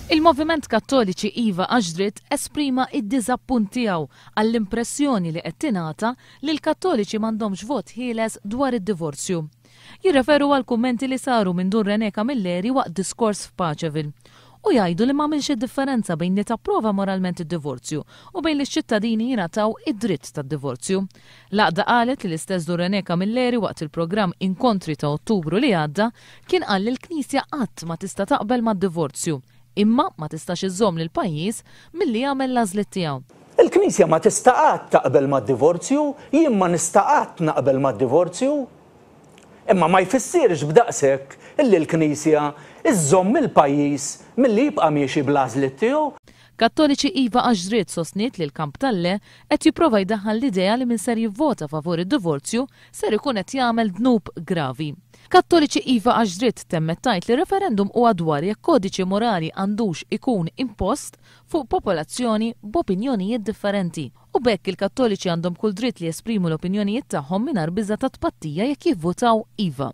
Il-Moviment Kattoliċi Iva Għax Dritt esprima d-diżappunt tiegħu għall-impressjoni li qed tingħata li l-Kattoliċi m'għandhomx vot ħieles dwar id-divorzju. Jirreferu għall-kummenti li saru minn Dun René Camilleri waqt diskors f'Paceville u jgħidu li m'għamilx id-differenza bejn li tapprova moralment id-divorzju u bejn li x-ċittadini jingħataw id-dritt tad-divorzju. L-għaqda qalet li l-istess Dun René Camilleri waqt il-programm Inkontri ta' Ottubru li għadda kien qal li l-Knisja qatt ma tista' taqbel mad-divorzju, imma ma tistax iżżomm lill-pajjiż milli jagħmel l-għażliet tiegħu. Il-Knisja ma tista' qatt taqbel mad-divorzju, jien ma nista' qatt naqbel mad-divorzju. Imma ma jfissirx b'daqshekk illi l-Knisja żżomm il-pajjiż milli jibqa' miexi bl-għażliet tiegħu. Kattoliċi Iva Għax Dritt sostniet li l-kamp tal-le qed jipprova jdaħħal l-idea li min ser jivvota favur id-divorzju ser ikun qed jagħmel dnub gravi. Kattoliċi Iva Għax Dritt temmet tgħid li r-referendum huwa dwar jekk kodiċi morali għandux ikun impost fuq popolazzjoni b'opinjonijiet differenti. U b'hekk il-Kattoliċi għandhom kull dritt li jesprimu l-opinjonijiet tagħhom mingħajr biża' ta' tpattija jekk jivvutaw iva.